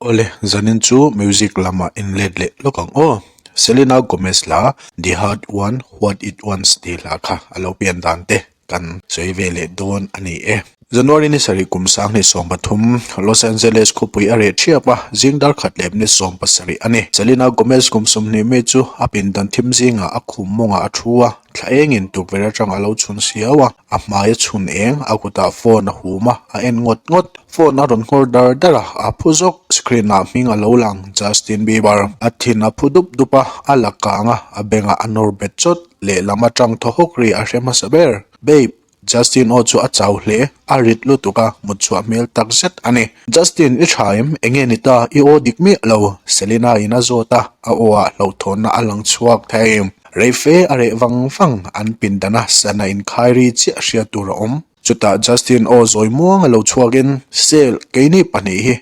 Awle, zanin chu music lamah in let leh lawk ang aw. Selena Gomez hla The Heart Want What It Wants tih hla kha a lo pian dan te kan sawi ve leh dawn a ni e. January ni sarih kum 2013, Los Angeles khawpui a reh thiap a, zing dar khat leh minute 17 a ni. Selena Gomez kum 20 mi chu a pindan thim zingah a khum mawngah a thu a, thla engin tukverh atang a lo chhun siau a. A hmai a chhun eng, a kutah phone a hum a, a en ngawt ngawt. Phone a rawn nghawr dar dar a, a phu zawk. Screen ah hming a lo lang, Justin Bieber. A thin a phu dup dup a, a la kang a, a bengah a nawr bet chawt. Lehlam atang thaw hawk ri a hre hmasa ber. Babe! Justin aw chu a chau hle, a rit lutuk a, mut chhuah hmel tak zet a ni. Justin, i tha em? Enge ni ta? I aw dik miah lo, Selena in a zawt a, a aw ah hlauhthawnna a lang chhuak thei. Rei fe a reh vang vang, an pindana sana inkhai ri chiah hriat tur a awm. Chutah Justin aw zawi muang a lo chhuakin, Sel, keini pahnih hi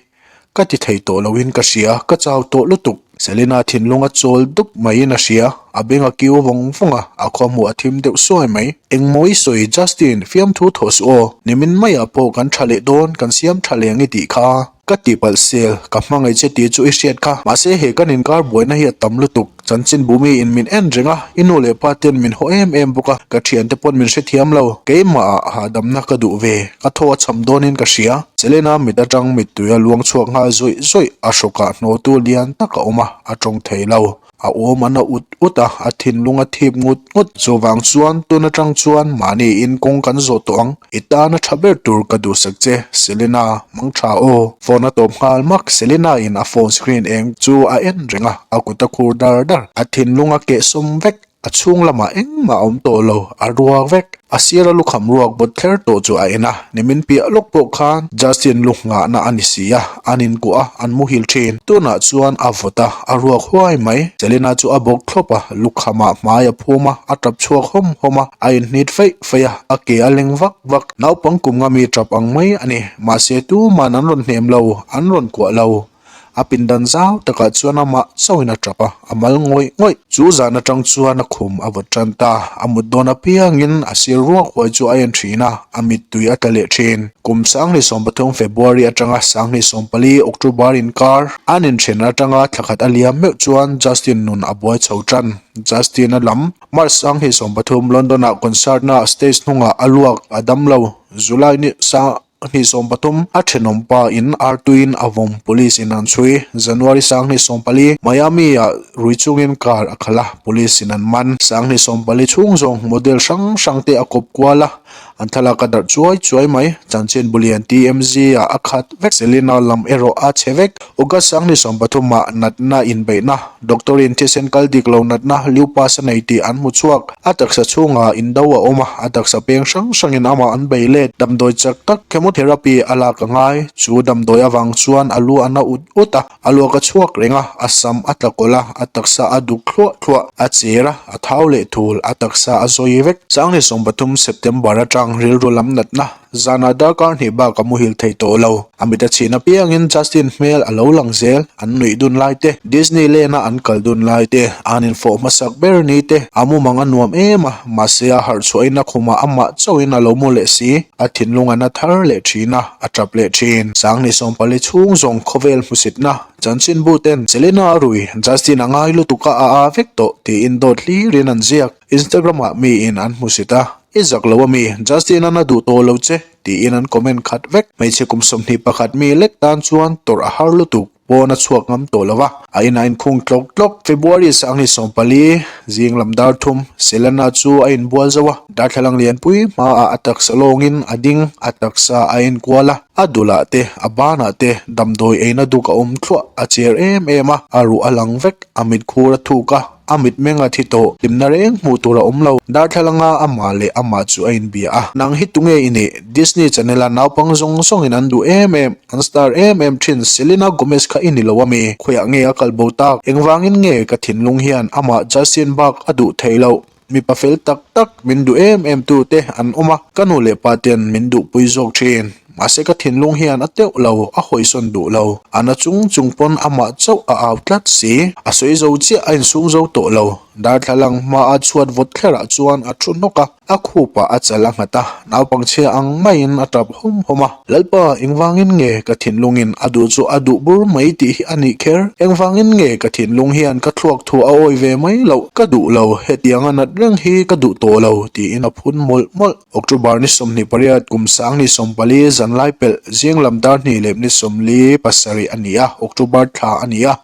ka ti thei tawh loin ka hria, ka chau tawh lutuk. Selena thinlung a chawl dup maiin a hria, a beng a kiu vawng vawng a, a khawhmuh a thim deuh suai mai. Engmaw i sawi Justin, fiamthu thawh suh aw, nimin maiah pawh kan tha leh dawn, kan siam tha leng i tih kha. Ka tihpalh sel, ka hmangaih che tih chu i hriat kha. Mahse he kan inkar buaina hi a tam lutuk. Chanchinbu mi in min en reng a, i nu leh pa ten min haw em em bawk a, ka thiante pawn min hrethiam lo. Keimah ah hahdamna ka duh ve, ka thaw a cham dawnin ka hria. Selena mit atang mittui a luang chhuak nghal zawih zawih, a hrawkah hnawtu lian tak a awm a, a tawng thei lo. A awm a na ut ut a, a thinlung a thip ngut ngut. Chuvang chuan tun atang chuan mahni in kawng kan zawh tawh ang. I tan a tha ber tur ka duhsak che, Selena, mang tha aw. Phone a tawp nghal mak, Selena in a phone screen eng chu a en reng a, a kut a khur dar dar. A thinlung a kehsawm vek. A chhung lamah engmah a awm tawh lo, a ruak vek. A sira lukham ruak bawt thler tawh chu a en a, nimin piah lawk pawh khan Justin lu nghahna a ni si a, an inkuah a, an muhil thin. Tunah chuan a vawt a, a ruak huai mai. Selena chu a bawk thlawp a, lukhamah hmai a phum a, a tap chhuak hawm hawm a, a inhnit feih feih a, a ke a leng vak vak. Naupang kum nga mi tap ang mai a ni, mahse tuman an rawn hnem lo, an rawn kuah lo. A pindan zau takah chuan amah chauhin a tap a, a mal ngawih ngawih. Chu zan atang chuan a khum a vawt tan ta. A mut dawn apiangin a sir ruak huai chu a en thin a, a mittui a tla leh thin. Kum 2013 February atanga 2014 October inkar an inthen atanga thla khat a liam meuh chuan Justin nun a buai chho tan. Justin a lam March 2013 London-ah concert-na stage hnungah a luak a dam lo. July ni 2013, a thenawm pa in artuiin a vawm police in an chhui. January 2014, Miami ah rui chungin car a khalh a, police in an man. 2014 chhung zawng model hrang hrang te a kawp kual a, an thlalak a darh chuai chuai mai. Chanchin bulian TMZ ah a khat vek. Selena lam erawh a chhe vek. August 2013 ah natna inbeihna, doctor in thisen kal dik lo natna lupus a nei tih an hmu chhuak. A taksa chhungah indo a awm a, a taksa peng hrang hrangin amah an bei let. Damdawi chak tak chemotherapy a lak a ngai. Chu damdawi avang chuan a lu a na ut ut a, a luak a chhuak reng a, a sam a tla kawlh a, a taksa a duk thluah thluah, a cher a, a thau leh thul, a taksa a zawi vek. 2013 September atang rilru lam natna Zanah darkar hnih bak a muhil thei tawh lo. A mit a chhin apiangin Justin hmel a lo lang zel, an nuih dun lai te, Disney Land a an kal dun lai te, an infawh hmasak ber ni te, a mumang a nuam em a, mahse a harh chhuahin a khumah amah chauhin a lo mu leh si, a thinlung a na thar leh thin a, a tap leh thin. 2014 chhung zawng khawvel hmusitna, chanchinbu ten Selena a rui, Justin a ngai lutuk a a a vek tawh tiin dawt hlirin an ziak. Instagram ah miin an hmusit a. I zak lo ami, Justin an a duh tawh lo che, tiin an comment khat vek. Hmeichhe kum 21 mi lek tan chuan tawrh a har lutuk, pawn a chhuak ngam tawh lo a, a inah inkhung tlawk tlawk. February 2024, zing lam dar thum, Selena chu a inbual zo a, darthlalang lianpui hmaah a taksa lawngin a ding, a taksa a enkual a, a dulah te, a banah te damdawi eina duk a awm thluah, a cher em em a, a ruh a lang vek, a mitkhur a thuk a. A mitmeng a thi tawh, hlimna reng hmuh tur a awm lo. Darthlalanga amah leh amah chu a inbia a, Nang hi tunge i nih? Disney Channel a naupang zawng zawngin an duh em em, an star em em thin Selena Gomez kha i ni lo ami? Khawiah nge a kal bo tak? Engvangin nge ka thinlung hian amah Justin bak a duh theih loh? Mipa fel tak tak min duh em em tu te an awm a, ka nu leh pa ten min duhpui zawk thin. Mahse ka thinlung hian a teuh lo, a hawisawn duh lo. A na chung chung pawn amah chauh a au tlat si. A sawi zo chiah a insum zo tawh lo. Darthlalang hmaa chhuat vawt thlerah chuan a thu hnawk a, a khupah a chal a nghat a, naupang chhia ang maiin a tap hawm hawm a. Lalpa, engvangin nge ka thinlungin a duh chu a duh bur mai tih hi a nih kher? Engvangin nge ka thinlung hian ka thluak thu a awi ve mai loh? Ka duh lo, hetianga nat reng hi ka duh tawh lo, tiin a phun mawlh mawlh. October ni 28 kum sang ni 14 zanlai pelh zing lam dar hnih leh ni 47 a ni a, October thla a ni a,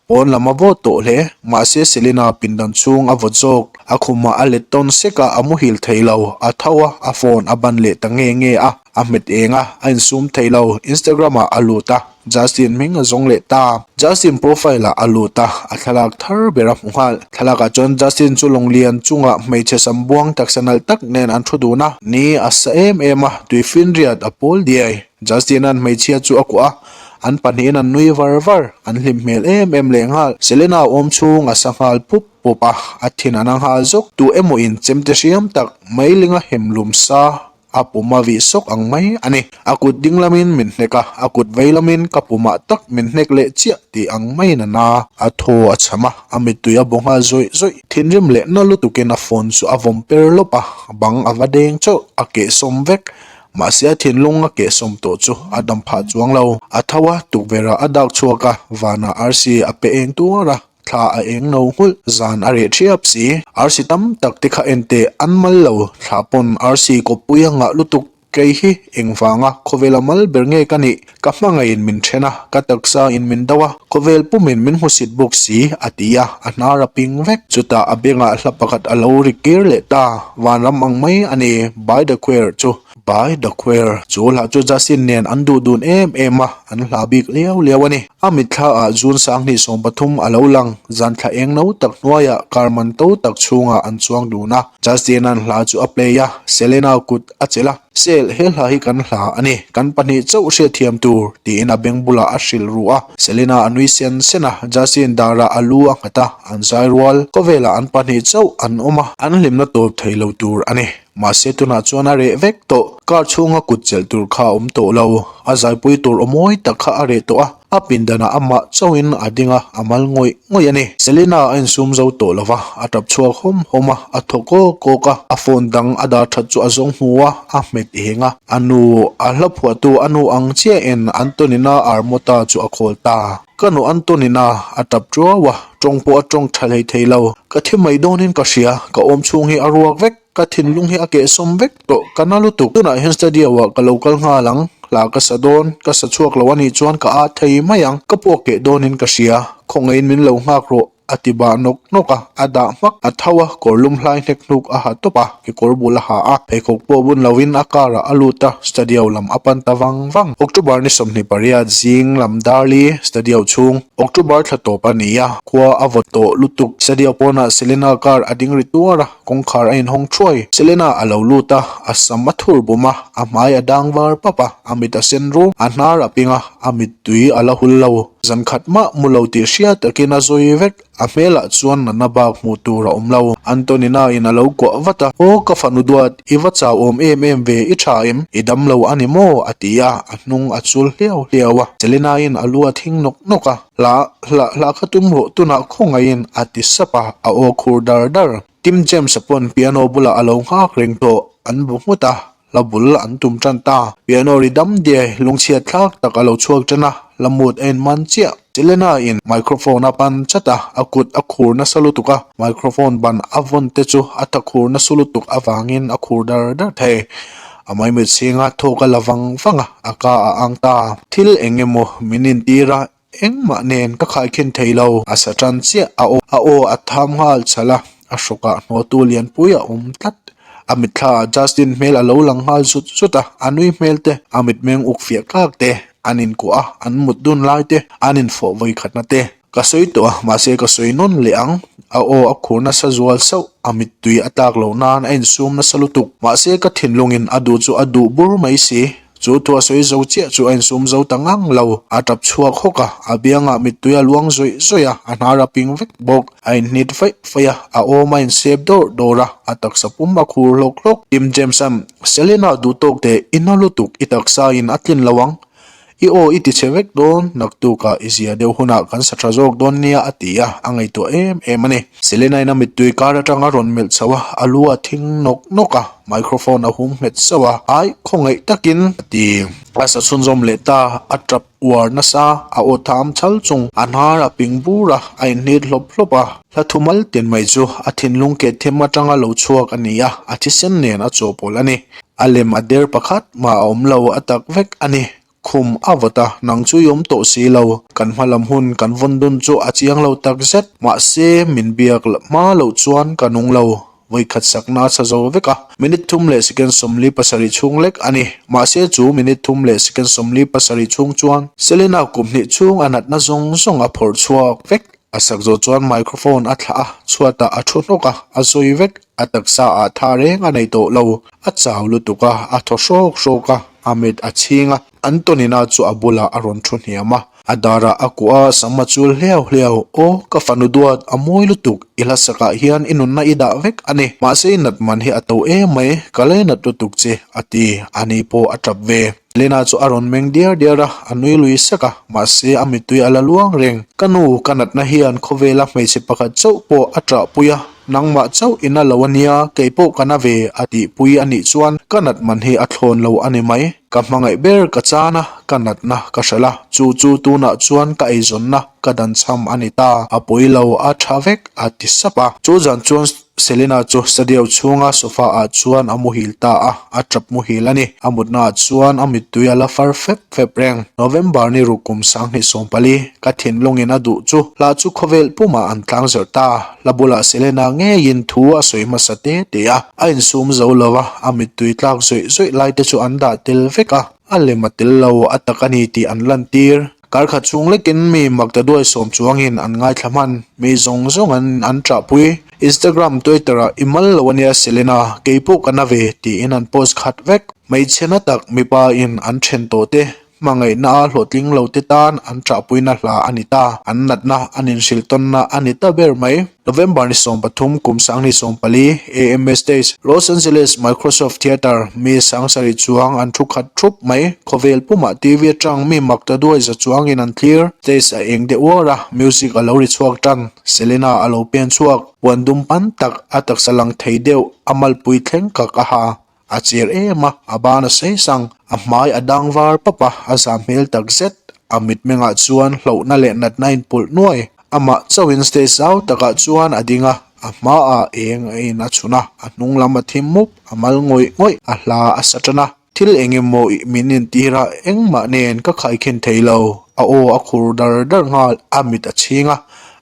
pawn lam a vawt tawh hle. Mahse Selena pindan chhung a vawt zawk. A khumah a let tawn sek a, a muhil thei lo. A tho a, a phone a ban leh ta nge nge a, a hmet eng a, a insum thei lo. Instagram ah a lut a. Justin hming a zawng leh ta. Justin profile ah a lut a, a thlalak thar ber a hmu nghal. Thlalak ah chuan Justin chu lawnglian chungah hmeichhe sam buang taksa nalh tak nen an thu dun a. Ni a sa em em a, tui finriat a pawl diai. Justin an hmeichhia chu a kuah a, an pahnihin an nui var var, an hlim hmel em em leh nghal. Selena awm chhung a sa nghal pup pup a, a thin a na nghal zawk. Tu emaw in chemte hriam tak meilinga hem lum sa A pum a vih sawk ang mai a ni. A kut ding lamin min hnek a, a kut vei lamin ka pumah tak min hnek leh chiah tih ang maiin a na. A thaw a cham a, a mittui a baw nghal zawih zawih. Thinrim leh na lutukin a phone chu a vawm per lawp a, bang a va deng chauh, a kehsawm vek. Mahse a thinlung a kehsawm tawh chu a dam phah chuang lo. A tho a, tukverh ah a dak chhuak a, vanah arsi a pe eng tuar a. Thla a eng no nghulh, zan a reh thiap si. Arsi tam tak te kha en teh, an mal lo. Thla pawn arsi kawppui a ngah lutuk. Kei hi engvanga khawvela mal ber nge ka nih? Ka hmangaihin min then a, ka taksa in min do a, khawvel pumin min hmusit bawk si, a ti a, a hnar a ping vek. Chutah a bengah hla pakhat a lo ri kir leh ta, vanram ang mai a ni, by the choir chu. By the choir, chu hla chu Justin nen an duh dun em em a, an hla bik liau liau a ni. A mitthla ah June 2013 a lo lang, zan thla eng no tak hnuaiah car man to tak chhungah an chuang dun a. Justin an hla chu a play a, Selena kut a chelh a, Sel, he hla hi kan hla a ni, kan pahnih chauh hriatthiam tur, tiin a beng bulah a hrilh ru a. Selena a nui sen sen a, Justin darah a lu a nghat a, an zai rual. Khawvelah an pahnih chauh an awm a, an hlimna tawp thei lo tur a ni. Mahse tunah chuan a reh vek tawh. Car chhunga kut chelh tur kha a awm tawh lo. A zaipui tur aw mawi tak kha a reh tawh a, a pindanah amah chauhin a ding a, a mal ngawih ngawih a ni. Selena a insum zo tawh lo va, a tap chhuak hawm hawm a, a thaw kawk kawk a, a phone dang a dah that chu a zawng hmu a, a hmet eng a. A nu, a hla phuahtu a nu ang chiahin Antonina Armota chu a khawl ta. Ka nu Antonina a tap tuau a, tawng pawh a tawng tha hlei thei lo. Ka thi mai dawnin ka hria, ka awm chhung hi a ruak vek. Ka thinlung hi a kehsawm vek tawh, ka na lutuk. Tunah hian studio ah ka lo kal nghal ang, hla ka sa dawn, ka sa chhuak lo a nih chuan ka ât thei mai ang, ka puak keh dawnin ka hria, khawngaihin min lo nghak rawh, a ti bah nawk nawk a, a dah hmak, a tho a, kawr lum hlai hnek hnuk a ha tawp a, kekawr bul a ha a, pheikhawk pawh bun lovin a car ah a lut a, studio lam a pan ta vang vang. October ni 28 zing lam darli studio chhung, October thla tawp a ni a, khua a vawt tawh lutuk, studio pawnah Selena car a ding ri tuar a, Kawngkhar a inhawng thuai. Selena a lo lut a, a sam a thur bum a, a hmai a dang var pap a, a mit a sen rum, a hnar a ping a, a mittui a la hul lo. Zan khat mah mu lo tih hriat takin a zawi vek, a hmelah chuan natna bak hmuh tur a awm lo. Antonina in a lo kuah vat a, Aw ka fanu duat, i va chau awm em em ve, i tha em? I dam lo a ni maw? a ti a, a hnung a chul hliau hliau a. Selena in a lu a thing nawk nawk a. Hla, hla, hla kha tum rawh tunah khawngaihin a ti sap a, a aw khur dar dar. Tim James-a pawn piano bulah a lo nghak reng tawh, an bu nghut a, hla bul an tum tan ta. Piano ri dam diai, lungchhiat thlak tak a lo chhuak tan a, hla mut a inman chiah. Selena-in microphone a pan chat a, a kut a khur nasa lutuk a, microphone ban a vawn te chu a ta khur nasa lutuk avangin a khur dar dar thei. A maimit singa thawk a la vang vang a, a ka a ang ta. Thil eng emaw min intir a, engmah nen ka khaikhin thei lo. A sa tan chiah a aw a aw a tham nghal chhalh a, a hrawkah hnawhtu lianpui a awm tlat. A mitthla ah Justin hmel a lo lang nghal zut zut a, a nui hmel te, a mitmeng uk fiah kak te, an inkuah a, an mut dun lai te, an infawh vawikhatna te. Ka sawi tawh a, mahse ka sawi nawn leh ang. A aw a khur nasa zual sauh, a mittui a tlak loh nan a insum nasa lutuk. Mahse ka thinlungin a duh chu a duh bur mai si. Chu thu a sawi zo chiah chu a insum zo ta ngang lo. A tap chhuak hawk a, a biangah mittui a luang zawih zawih a, a hnar a ping vek bawk. A inhnit faih faih a, a awm a insep dawrh dawrh a, a taksa pum a khur hlawk hlawk. Tim James-a'n, Selena duh tawk teh, i na lutuk, i taksa in a tlin lo ang. I aw i ti chhe vek dawn, naktukah i zia deuh hunah kan sa tha zawk dawn nia a ti a, a ngaihtuah em em a ni. Selena-in a mittui kar atang a rawn melh chho a, a lu a thing nawk nawk a, microphone a hum nghet sauh a, Ai, khawngaih takin a ti. A sa chhunzawm leh ta, a tap uar nasa, a aw tham chhal chung, a hnar a ping bur a, a inhnit hlawp hlawp a. Hla thumal tin mai chu a thinlung keh them atanga lo chhuak a ni a, a thisen nen a chawhpawlh a ni. A lem a der pakhat mah a awm lo a tak vek a ni. Khum a vawt a, nang chu i awm tawh si lo. Kan hma lam hun kan vawn dun chu a chiang lo tak zet. Mahse, min biak hma loh chuan ka nung lo. Vawikhat sakna a chha zo vek a, minute thum leh second 47 chhung lek a ni. Mahse, chu minute thum leh second 47 chhung chuan Selena kum hnih chhung a natna zawng zawng a phawrh chhuak vek. A sak zawh chuan microphone a thlah a, chhuatah a thu hnawk a, a sawi vek. A taksa ah tha reng a nei tawh lo. A chau lutuk a, a thaw hrawk hrawk a, a mit a chhing a. Antonina chu a bulah a rawn thu hniam a, a darah a kuah a, sam a chul hliau hliau. Aw, ka fanu duat, a mawi lutuk, i hla sakah hian i nunna i dah vek a ni. Mahse i nat man hi a to em mai, ka lainat lutuk che, a ti. Ani pawh a tap ve. Lena chu a rawn meng diar diar a, a nui lui sek a, mahse a mittui a la luang reng. Ka nu, ka natna hian khawvela hmeichhe pakhat chauh pawh a ṭahpui a, nangmah chauh i na lo a nia, kei pawh ka na ve, a tihpui a nih chuan ka nat man hi a thlawn lo a ni mai. Ka hmangaih ber ka chan a, ka natna ka hralh a, chu chu tunah chuan ka eizawnna ka danchham a ni ta, a pawi lo, a ṭha vek, a ti sap a. Chu zan chuan Selena chu studio chhunga sofa ah chuan a muhil ta a, a tap muhil a ni. A mutna ah chuan a mittui a la far fep fep reng. November ni ruk kum 2014, ka thinlungin a duh chu hla chu khawvel pumah an tlang zirh ta. Hla bulah Selena ngeiin thu a sawi hmasa te te a, a insum zo lo a, a mittui tlak zawih zawih lai te chu an dah tel vek a, a lem a tel lo, a tak a ni tih an lantir. Karkhat chhung lekin mi maktaduai sawm chuangin an ngaithla hman. Mi zawng zawng an an ṭahpui. Instagram, Twitter ah i mal lo ania Selena, keipawh ka na ve tiin an post khat vek. Hmeichhe na tak mipa in an then tawh te, hmangaihna a hlawhtling lo te tan an ṭahpuina hla a ni ta. An natna an inhrilh tawnna a ni ta ber mai. November ni 13 kum 2014, AMA Stage, Los Angeles Microsoft Theatre, mi sangsarih chuang an thu khat thup mai. Khawvel pumah TV atang mi mak ta duai za chuangin an thlir. Stage a eng deuh uar a, music a lo ri chhuak tan. Selena a lo pen chhuak. Puan dum pan tak, a taksa lang thei deuh, a malpui thleng kak a ha. A cher em a, a ban a sei sang, a hmai a dang var pap a, a zah hmel tak zet. A mitmengah chuan hlauhna leh natna a inpawlh nuai. Amah chauhin stage zau takah chuan a ding a, a hmaah eng a in a chhun a, a hnung lam a thim mup, a mal ngawih ngawih, a hla a sa tan a. Thil eng emaw min intir a, engmah nen ka khaikhin thei lo. A aw a khur dar dar nghal, a mit a chhing a,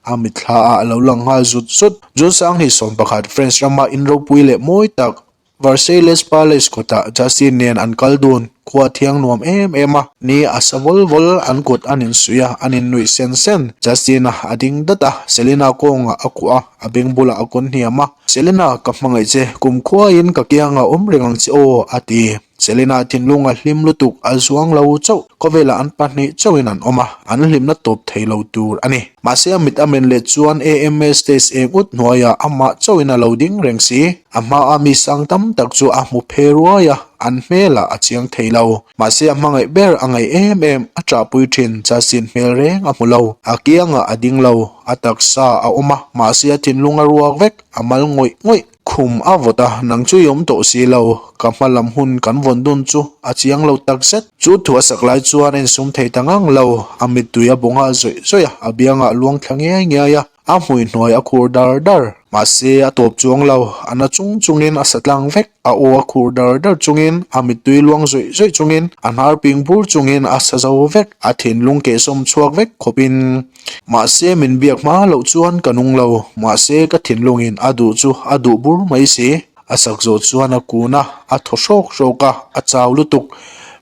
a mitthla ah a lo lang nghal zut zut. June 2011 French rama inropui leh mawi tak Versailles Palace kawtah Justin nen an kal dun, khua thiang nuam em em a, ni a sa vawl vawl, an kut an insuih a, an innuih sen sen. Justin-a a ding dat a, Selena kawngah a kuah a, a beng bulah a kawn hniam a, Selena, ka hmangaih che, kum khuaiin ka kiangah awm reng ang che aw, a ti. Selena thinlung a hlim lutuk, a zuang lo chauh, khawvelah an pahnih chauhin an awm a, an hlimna tawp thei lo tur a ni. Mahse a mit a men leh chuan AMA stage eng ut hnuaiah amah chauhin a lo ding reng si. A hmaa mi sang tam tak chu a hmu phe ruai a, an hmelah a chiang thei lo. Mahse a hmangaih ber a ngaih em em, a ṭahpui ṭhin, Justin hmel reng a hmu lo. A kiangah a ding lo, a taksa a awm a, mahse a thinlung a ruak vek, a mal ngawih ngawih. Khum a vawt a, nang chu i awm tawh si lo, ka hma lam hun kan vawn dun chu a chiang lo tak zet. Chu thu a sak lai chuan a insum thei ta ngang lo, a mittui a bu nghal zawih zawih a, a biangah a luang thla ngiai ngiai a. A hmui hnuai a khur dar dar. Mahse, a tawp chuang lo. A na chung chungin a sa tlang vek. A aw a khur dar dar chungin, a mittui luang zawih zawih chungin, a hnar ping bur chungin a sa zo vek. A thinlung kehsawm chhuak vek khawpin. Mahse, min biak hma loh chuan ka nung lo. Mahse, ka thinlungin a duh chu a duh bur mai si. A sak zawh chuan a kun a, a thaw hrawk hrawk a, a chau lutuk.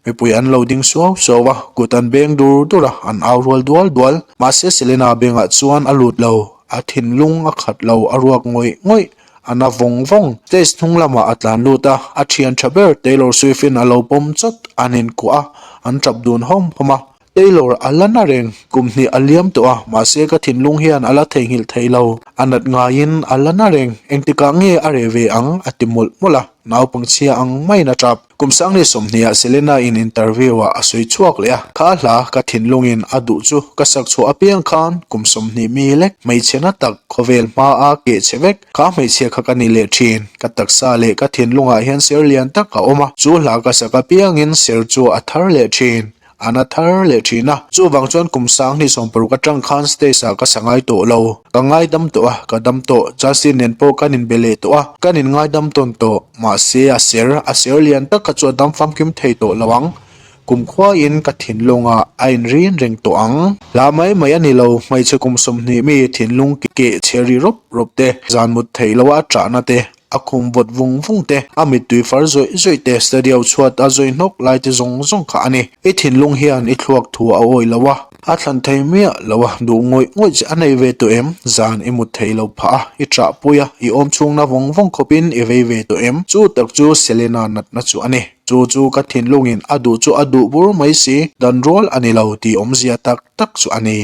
Mipui an lo ding suau suau a, kut an beng dur dur a, an au rual dual dual. Mahse Selena bengah chuan a lut lo, a thinlung a khat lo, a ruak ngawih ngawih, a na vawng vawng. Stage hnung lamah a tlan lut a, a thian tha ber Taylor Swift-in a lo pawm chawt, an inkuah a, an tap dun hawm hawm a. Taylor a la na reng, kum hnih a liam tawh a, mahse ka thinlung hian a la theihnghilh thei lo. A nat ngaiin a la na reng, engtikah nge a reh ve ang? a ti mawlh mawlh a. Naupangchhia ang maiin a tap. Kum sangni sawmhniah Selena in interview ah a sawi chhuak leh a, kha hla ka thinlungin a duh chu ka sak chhuah apiang khan kum 20 mi lek hmeichhe na tak khawvel hma a keh chhe vek kha hmeichhia kha ka ni leh thin. Ka taksa leh ka thinlungah hian ser lian tak a awm a, chu hla ka sak apiangin ser chu a thar leh thin. A na thar leh thin a. Chuvang chuan kum 2016 atang khan stage ah ka sa ngai tawh lo. Ka ngaidam tawh a, ka dam tawh. Justin nen pawh kan inbe leh tawh a, kan inngaidam tawn tawh. Mahse a ser, a ser lian tak kha chu a dam famkim thei tawh lo ang. Kum khuaiin ka thinlungah a inrin reng tawh ang. Hla mai mai a ni lo, hmeichhe kum 20 mi thinlung keh chhe ri rawp rawp te, zan mut theih loha a ṭahna te, A khum vawt vung vung te, a mittui far zawih zawih te, studio chhuat a zawi hnawk lai te zawng zawng kha a ni. I thinlung hian i thluak thu a awi lo a, a thlan thei miah lo a, duh ngawih ngawih che a nei ve tawh em? Zan i mut theih lo phah a, i ṭah pui a, i awm chhungna vawng vawng khawpin i vei ve tawh em? Chu tak chu Selena natna chu a ni. Chu chu ka thinlungin a duh chu a duh bur mai si, dan rual a ni lo tih awmzia tak tak chu a ni.